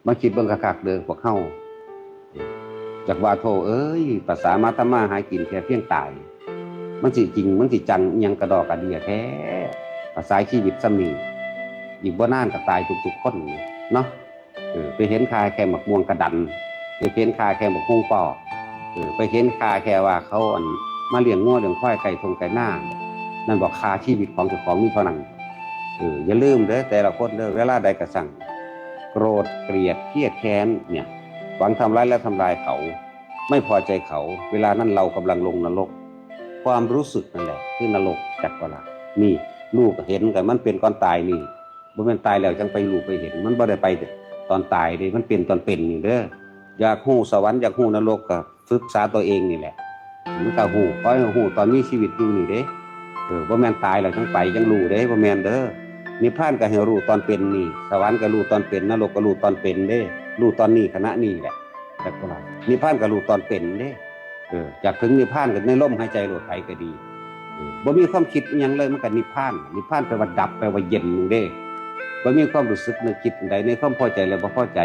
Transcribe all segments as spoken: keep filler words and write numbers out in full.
มาคิดเบิ่งคักๆเด้อพวกเฮา จักว่าโธ่เอ้ย ภาษามาทำมาหากินแค่เพียงตาย มันสิจริง มันสิจังอิหยังกระดอกกระเดียแท้ ภาษาชีวิตซ้ำนี้ อีกบ่นานก็ตายทุกๆคนเนาะ เออ ไปเห็นค่าแค่หมากม่วงกระดัน ไปเห็นค่าแค่หมากฮุ่งปอก เออ ไปเห็นค่าแค่ว่าเขาอันมาเลี้ยงงัวเลี้ยงควายไก่ทงไก่นา นั่นบอกค่าชีวิตของเจ้าของมีเท่านั้น เออ อย่าลืมเด้อ แต่ละคนเด้อ เวลาใดก็สั่ง โกรธเกลียดเครียดแค้นเนี่ย หวังทำร้ายและทำลายเขา ไม่พอใจเขา เวลานั้นเรากำลังลงนรก ความรู้สึกนั่นแหละคือนรก จักว่าล่ะ นี่ ลูกเห็นกัน มันเป็นก่อนตายนี่ บ่แม่นตายแล้วจังไปรู้ไปเห็น มันบ่ได้ไปตอนตายเด้ มันเป็นตอนเป็นนี่เด้อ อยากฮู้สวรรค์อยากฮู้นรกก็ศึกษาตัวเองนี่แหละ มันก็ฮู้ ขอให้ฮู้ตอนมีชีวิตอยู่นี่เด้ เออ บ่แม่นตายแล้วจังไปจังรู้เด้ บ่แม่นเด้อ นิพพานก็ให้รู้ตอนเป็นนี่ สวรรค์ก็รู้ตอนเป็น นรกก็รู้ตอนเป็นเด้ รู้ตอนนี้ขณะนี้แหละ จักว่าล่ะ นิพพานก็รู้ตอนเป็นเด้ เออ อยากถึงนิพพานก็ในลมหายใจโลด ไผก็ดี เออ บ่มีความคิดอิหยังเลย มันก็นิพพาน นิพพานแปลว่าดับ แปลว่าเย็นเด้ บ่มีความรู้สึกนึกคิดอันใดในความพอใจและบ่พอใจ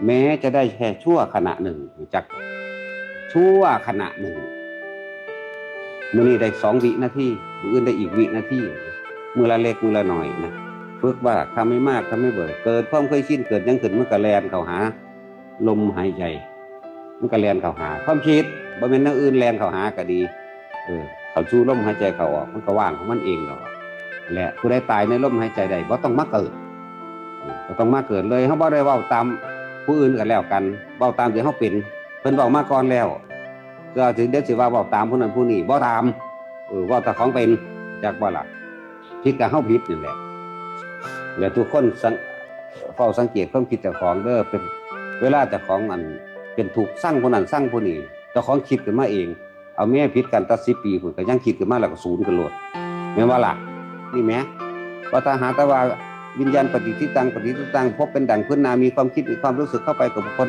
แม้จะได้แค่ชั่วขณะหนึ่ง จัก ชั่วขณะหนึ่ง มื้อนี้ได้สองวินาที มื้ออื่นได้อีกวินาที มื้อละเล็กมื้อละน้อยนะ ฝึกว่าทำให้มากทำให้บ่อย เกิดความเคยชิน เกิดหยังขึ้นมันก็แล่นเข้าหา ลมหายใจ มันก็แล่นเข้าหา ความคิด บ่แม่นแนวอื่นแล่นเข้าหาก็ดี เออ เข้าสู่ลมหายใจเข้าออก มันก็ว่างของมันเองดอก และผู้ใดตายในลมหายใจได้ บ่ต้องมาเกิด เออ บ่ต้องมาเกิดเลย เฮาบ่ได้เว้าตามผู้อื่นก็แล้วกัน เว้าตามที่เฮาเป็น เพิ่นเว้ามาก่อนแล้ว ก็ถึงเดี๋ยวสิว่าเว้าตามผู้นั้นผู้นี้ บ่ตาม เออ เว้าแต่ของเป็น จักบ่ล่ะ ผิดก็เฮาผิดนั่นแหละ และทุกคนสัง เฝ้าสังเกตความคิดเจ้าของเด้อ เป็น เวลาเจ้าของอันเป็นทุกข์ ซังผู้นั้นซังผู้นี้ เจ้าของคิดขึ้นมาเอง เอาแม่ผิดกันตัดสิบปีพุ้นก็ยังคิดขึ้นมาแล้วก็ศูนย์กันโลด แม่นบ่ล่ะ นี่แหม ว่าถ้าหากแต่ว่าวิญญาณปฏิฆาตัง ปฏิฆาตัง พบเป็นดั่งพื้นนา มีความคิดมีความรู้สึกเข้าไปกับบุคคล